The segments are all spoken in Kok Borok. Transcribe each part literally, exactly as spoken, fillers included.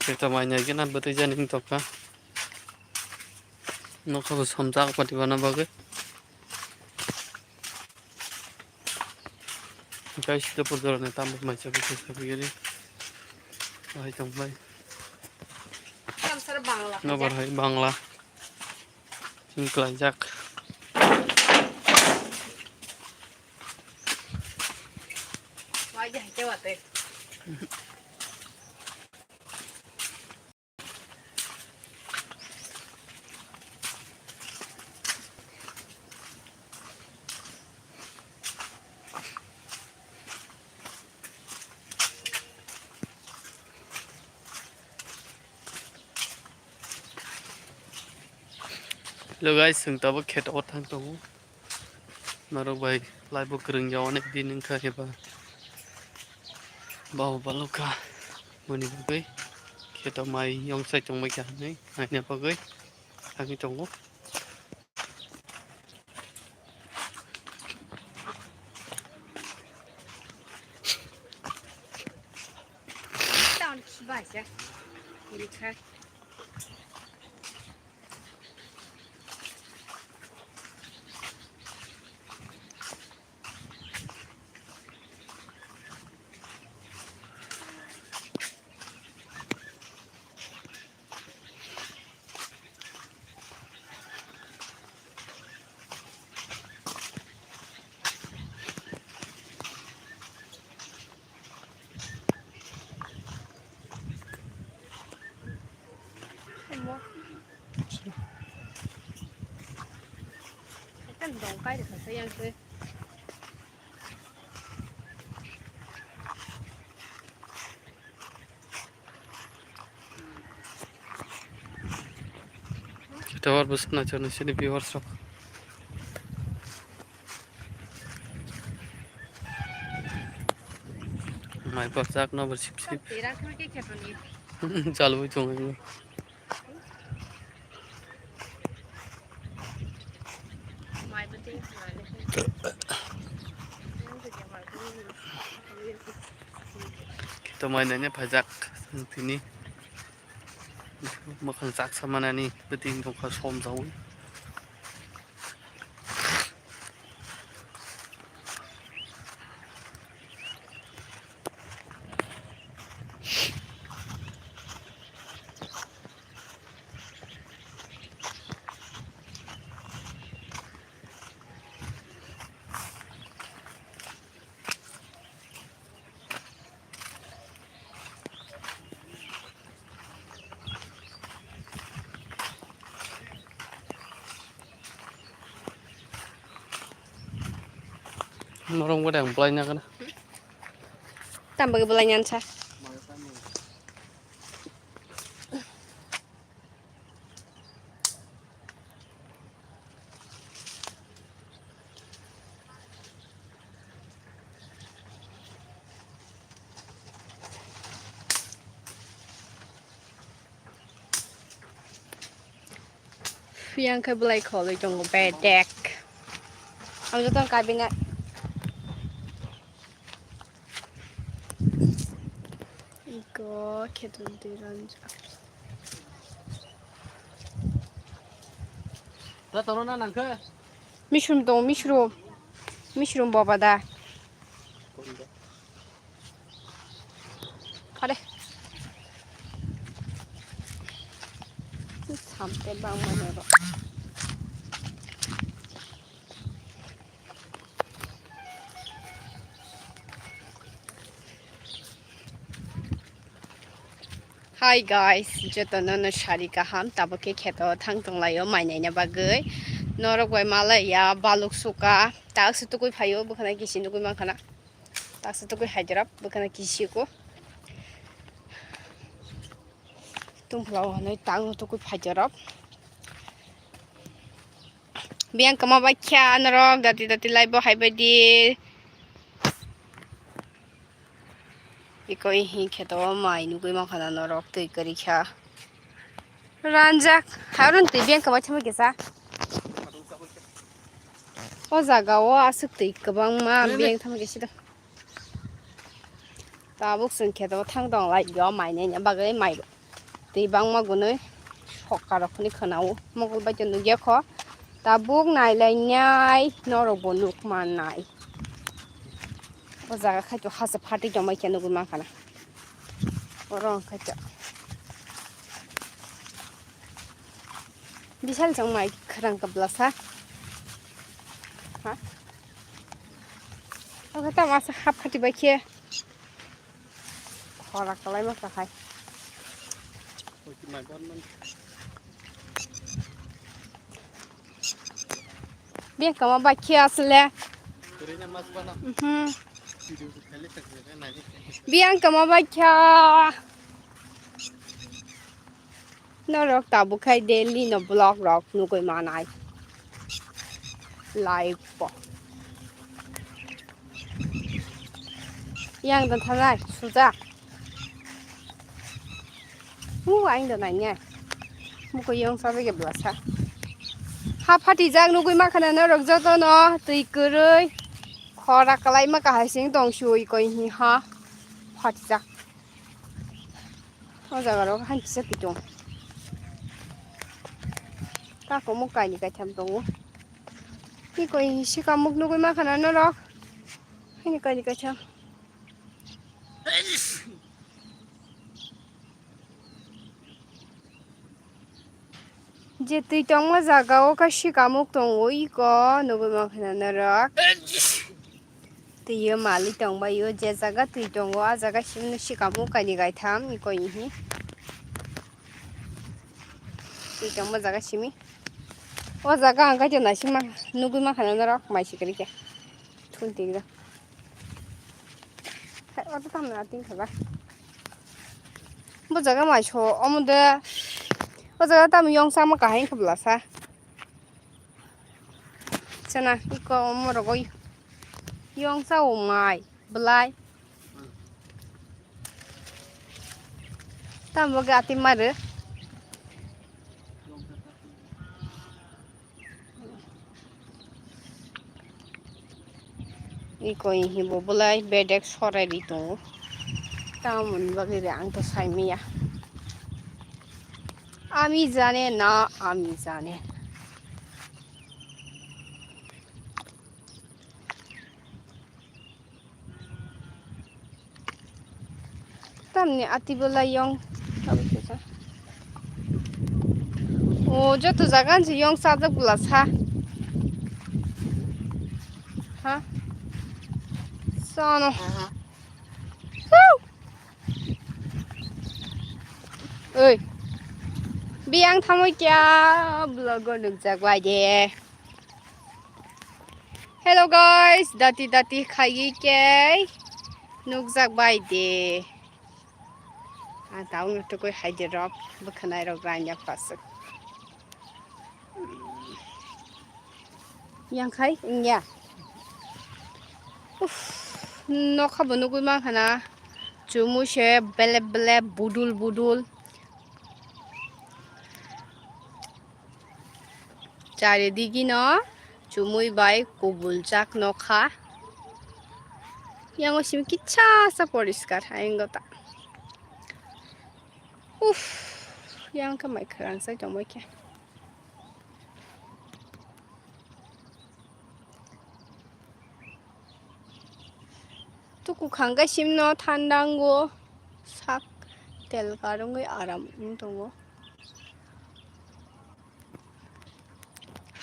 Khe to mai nai gana bwtwi jani wng tongkha. Nokha bo somjak pati bana bagwi. Guys, Sitapur jorani tamo mai chabi se chabi gari. Bahai tong bai. Nobar hai Bangla. Sing klaijak. Hello guys, chwng tabuk kheto o thang tongo. Norok bai laibo kwrwng ya onek din wngkha eba. Bao balokha boni bagwi kheto mai yong sai tongbai kha hinwi naina bagwi thangwi tongo. Tower bwswk naithok naithok sini viewers rok. Mai barjak no bo sip sip. Chalwi tongo. Kheto mai naina phaijak tini. Mwkhang chaksa manani bwtwi wngkha som jaui. Norok bo dang belai nang kana. Tamo bagwi belai nang sa. Phiya khe belai kholwi tongo bedek. Ang joto kabina. Iko kheto de ranjak. Da tono na nangkhe. Misrum dong, misrum. Misrum baba da. Kare. Samte bang mane ro. Hi guys, jotono no sari kaham, tabuk khe kheto thang tonglaio mai naina bagwi. Norok bai malaiya baluk suka, tak se tukui phaio, bwkhana kisi nugui mankha na. Tak se tukui haidirab, bwkhana kisi ko. Tungphla o hwnwi tak no tukui phaijorok. Biyang kwma bai kha norok dati dati live bo hai bai di. Iko ihi kheto o mai nugui mankha na norok twi kwrwi kha. Ranjak harun twi biyang kwma thangma kisa. O jaga o aswk twi kwbangma biyang thangma kisa. Tabuk chwng kheto thang tong lai yo mai naina bagwi mai twi bangma gwnwi sokkarok hwnwi khwnao. Mokol bai to nukya kho. Tabuk nailainai norokbo nukmannai. O jaga khai to hasa phatwi tongbai khe nugwi mankha na. Oro wngkha khe. Bisal chwng mai khwrang kablasa. Ha? Oke, tamo asa hap khati bai khe. Khora kalai ma kahai. Biyang kama bai khe asle. Mhm. Biyang kama bai khe. Norok tabuk khai daily no vlog rok nugwi manai. Live bo. Yang dan thanai suja. Mu aing dan nanya. Muko yang sa bege blasa. Ha phatijak nugwi makhana norok joto no twi kwrwi. Khora kalai ma kahai sing tong sui koi hi ha. Phatijak. O jaga rok hain kisa kitung. Kako mo kaini kaitham tongo. Ni koi sikamuk nugwi makhana norok. Haini kaini kaitham. Je twi tongma jaga o kha sikamuk tongo iko nugwi makhana norok. Twiyo mali tongbaio, je jaga twi tongo, a jaga simi no sikamo kaini gaitham, ni koi ni hi. Twi tongma jaga simi. O jaga ang kaito naisima nugwi mankha na norok mai sikiri khe. Thun tigda. Hai, o to tamna ating khaba. Bo jaga mai so, omo de. O jaga tam yong sama kahai khabla sa. Chana, iko omorogoi. Yong sa o mai, belai. Tamo gati mare. Iko hibo belai bedek sorai ri tongo. Tamoni bagwi re ang to saimiya. Ami jane na, ami jane. Tamni ati belai yong. O joto jaga ni yong sajak bwla sa. Ha? Sono. Woo! Oi. Biyang thamoi kya vlog o nukjak bai de. Hello guys, dati dati khaiwi kei nukjak bai de. Ang taung tukui hai de rok bwkhanai rok ranya pasuk. Yang khai, ya. Uff, nokha bo nugui mankha na. Chumui se bele bele budul budul. Charidigi no chumui bai kubuljak nokha. Yango simi kisa sa poriskar ayang gota. Uff, yang khe mai khwrang sai tongbai khe. Tuku khangkhe simno thandango sak tel karwngwi aram wng tongo.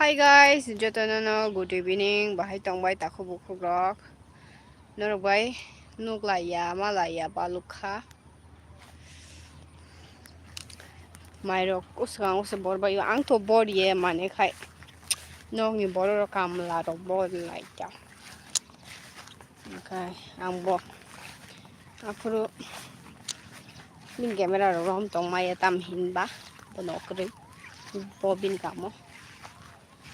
Hi guys, jotono no good evening. Bahai tongbai takhuk bukhuk rok. Norok bai nuk laiya, ma laiya, baluk kha. Mairok uswkang uswk bor bai ang to bor ye mane khai nokni borok rok kamla rok bor lai ta. Oke, ang bo aphuru bini camera rok rohom tong maya tam hinba bono kwrwi bo bini kamo.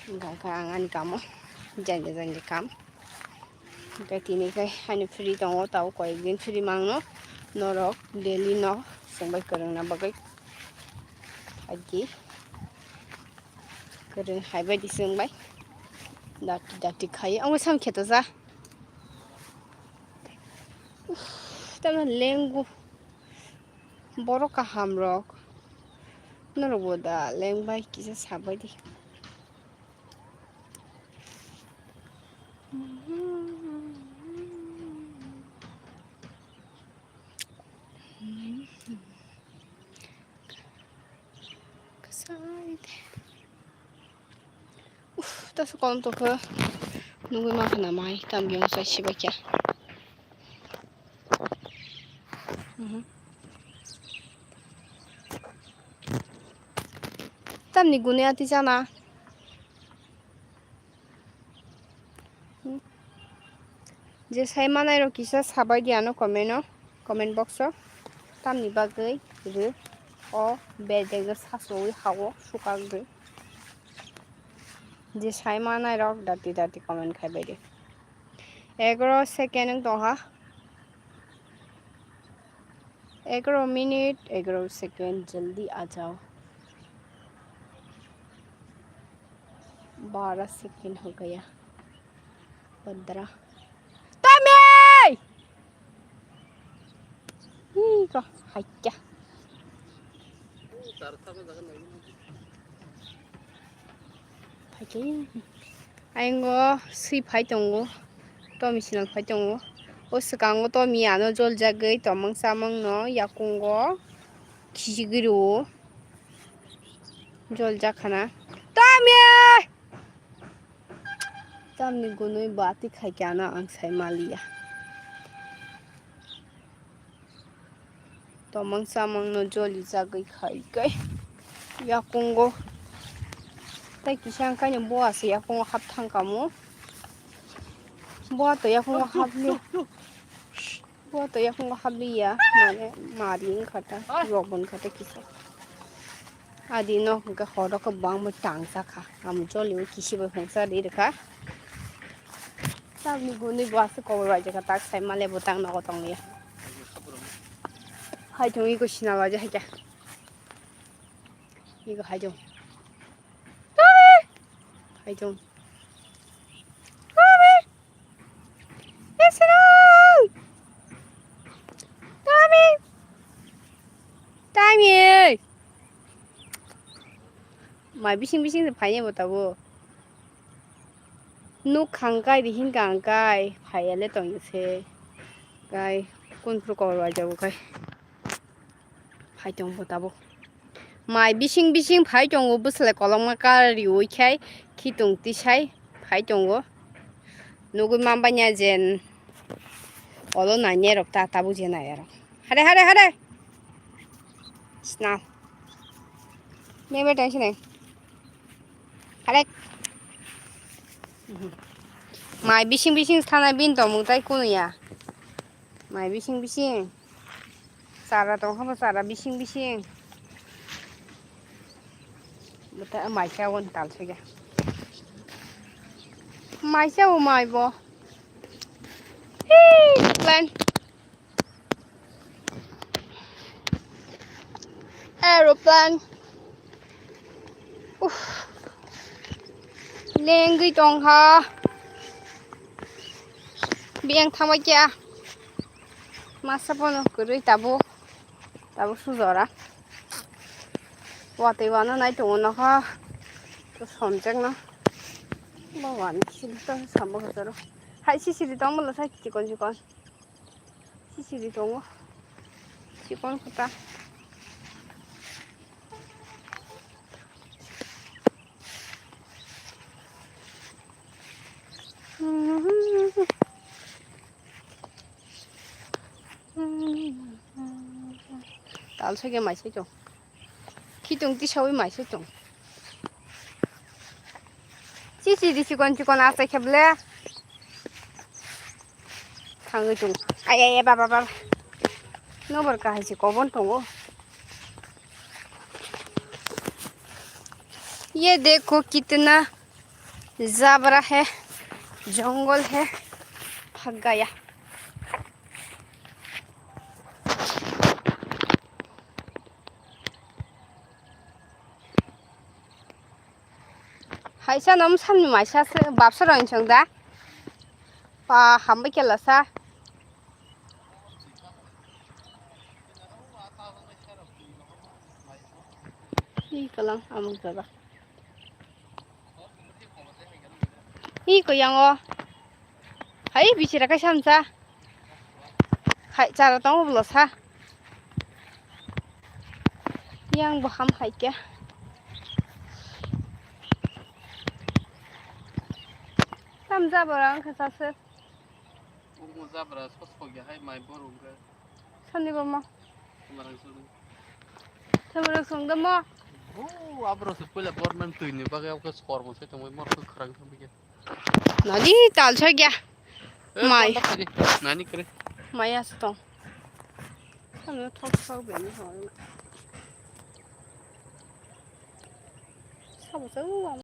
Hingkha khe ang ani kamo jani jani kam. Hingkhe tini khe ani free tongo, tao koyek din free mangno norok daily no chwngbai kwrwngna bagwi. Agi kwrwng hai bai di chwngbai dati dati khai omo sam kheto ja. Uff, tamo lengu. Borok kaham rok. Norok bo da leng bai kisa sabai di. Kasai de. Uff, ta se kolom tokhe nugui mankha na mai tam biyong sai sibai kya. Mhm. Tamni gune ati chana. Je sai manai rok kisa sabai di ano comment o, comment box o. Tamni bagwi rw o bedek no saswi hao sukak rw. Je sai manai rok dati dati comment khai bai di. Egaroh second wng tong ha. Egaroh minute, egaroh second, jaldi aa jao. Bara second ho gaya. Pandra. Tommy! Ih, ko, haikya. Phaikhe. Ayang o swi phai tongo. Tommy sinal phai tongo. O swkango Tommy ano joljagwi tongmang chamang no yakungo khichigwi rwo. Joljak khana. Tommy! Tamni gunui bati khaikhe ano ang sai maliya. Tomang chamang no joli jagwi khai kai yakungo. Tai kisa ang kaino boa se yakungo hap thang kamo. Boa to yakungo hap li. Boa to yakungo hap li ya. Mane mari wngkha ta. Rok bo wngkha ta kisa. Adi no hwnkhe horo kwbangma tang sakha. Amo joliui kisi bai hongsa ri rwkha. Tamni gunui bo aswk kobor bai jaka tak sai male bo tang nogo tongya. Hai thung iko sina baja hai kya. Iko hai thung. Hai thung. Esrong! Tommy! Tommy! Mai bising bising se phainai bo tabuk. Nuk khang kai di hin kang kai phaiya le tong se. Kai kun phuru kobor bai jabo kai. Phai tong bo tabuk. Mai bising bising phai tongo, bwswlai kolokma kar riui khai khitung tisai phai tongo. Nugui manbanya jen olo nainai rok ta tabuk je nai aro. Hare, hare, hare. Sna. Meme tong sini. Hare. Mai bising bising sana bin tongmung tai kunuya. Mai bising bising. Chara tong kha bo chara bising bising. Bwta mai cha won tal sui ya. Mai cha o mai bo. Hee, plan. Aeroplane. Uff. Lengwi tongkha. Biyang thangbai kya. Masa pono kwrwi tabuk. Tabuk sujora. Watwi wano nai tongo nokha. To somjak no. Ba wani sidi to sambo hojaro. Hai sisiri tong bwla sai chikon chikon. Sisiri tongo. Chikon kota. Tal soi khe mai soi tong. Khitung tisaui mai soi tong. Chichi di chikon chikon achai khe ble. Thangwi tongo. Ai, ai, ai, baba, baba. Nobar kahai se kobon tongo. ये देखो कितना जबरा है, जंगल है, भाग गया। Haisa nom samni maisa se babsa rang chong da. Pa hambai kela sa. Hi kalang amuk jaba. Hi koyango. Hai bichira kaisa hamsa. Hai chara tongo bwlasa. Yang bo ham hai khe. Tam jabra wngkha sase. Omo jabra sos khogya hai mai borok wngkha. Sani bo mo. Thamarang song. Thamarang song da mo. Oh, abro se puila borman twi ni bagwi abkhe sor mo se tongwi mor khe khrang thang bikhe. Nadi tal soi gya. Eh, mai. Panda khadi. Nani kre. Mai as tong. Samno thok thok beni hoi. Sabo se u ang.